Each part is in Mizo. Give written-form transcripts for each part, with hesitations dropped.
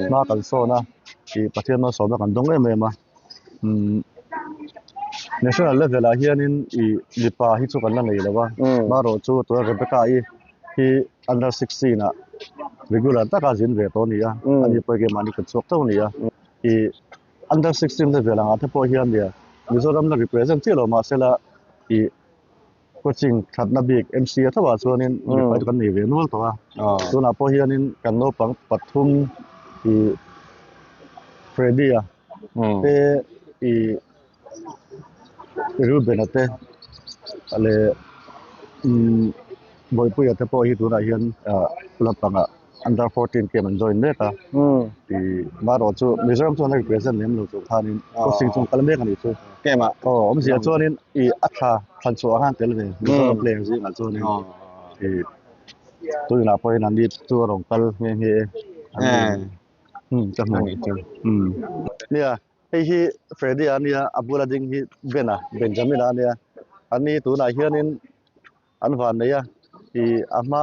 Hma kan sawn a, ih Pathian malsawmna kan dawng em em a, umm national level ah hianin ih mipa hi chu kan la nei lo a, marawh chu tuna Rebecca i hi under 16 ah regular taka zin ve tawh a ni a, ani pawh hi keimahni kut chhuak teuh a ni a, ih under 16 level angah te pawh hian nia Mizoram la represent chiah lo mahsela ih. Coaching thatna bik MC a thovah chuanin mipa chu kan nei ve nual tawh a, tunah pawh hianin kan naupang pathum ih Freddy-a te ih Reuben-a te leh umm Bawipuia te pawh hi tunah hian ah lampangah under 14 camp an join mek a ih marawh chu Mizoram chuan a represent lem lo tur khanin coaching chu an kal mek a nih chu camp ah aw awmzia chuanin ih a tha thlan chhuah khan tel ve Mizoram player zingah chuanin ih tunah pawhin an ni chu a rawn kal nghe nghe e um ka hmu um nia hei hi Freddy a nia a bula ding hi Ben-a Benjamin-a a nia an ni tunah hianin An van nei a, ih a hma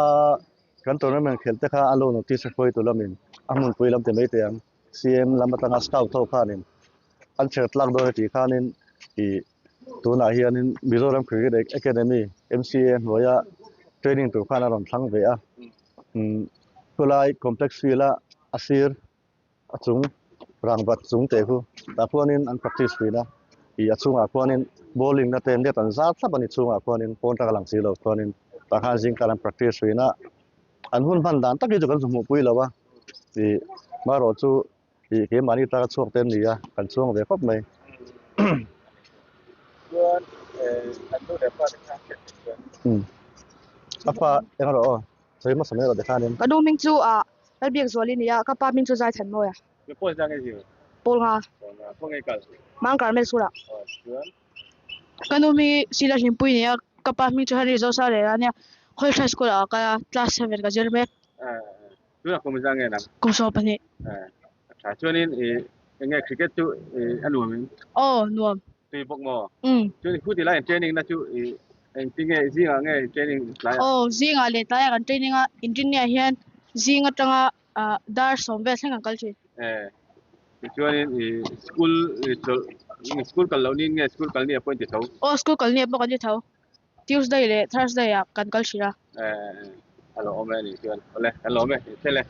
kan tournament khelh te kha a lo notice a hruaitu lamin a hmunpui lam ti mai teh ang, CM lam atanga scout ho khanin an chher tlak dawn a tih khanin ih tunah hianin Mizoram Cricket Academy MCA hnuaia training tur khan a rawn thlang ve a, umm khulai complex field a a sir a chung rangvat chung teh khu tah khuanin an practice thin a ih a chhungah khuanin bowling na te net an zar thlap a ni chhungah khuanin pawn taka lang si lo khuanin tah khan zing khan an practice thin a an hun hman dan tak hi chu kan hmuh pui lo a ih marawh chu ih keimahni taka chhuak te an ni a kan chhuang ve khawp mai. A pa eng rawh aw sawi hmasa mai rawh tikhanin. Ka nu hming chu ah Lalbiak zual i ni a, ka pa hming chu Zai Than Mawi a. Ka pawl zang i zir? Pawl nga. Pawl nga. Khaw nge kal? Mang Carmel School ah. Aw, chuan? Ka nu hming hi Sila Hlimpui i ni a, ka pa hming chu Henry Zosa Rera a nia. Khawilthai School ah ka kal a, class seven ka zir mek. Eh, tunah kum zang nge nang? Kum 12. Eh, a tha. Chuanin i enge cricket chu i a nuam in? Aw, nuam. Tui bawk maw? Umm. Chuan khu ti lai training na chu i Engtinge zingah nge training tlai ah? Aw, zingah leh tlaiah kan training a, inrinni ah hian zing atanga dar sawm vel thleng kan kal thin. Eh, tichuanin i school i chawlh school kal loh niin nge school kal ni ah pawh in ti tho? Aw, school kal ni ah pawh kan ti tho. Tuesday leh Thursday ah kan kal thin a. Eh, a lawm e nih chuan. Awle, kan lawm e, i thel e.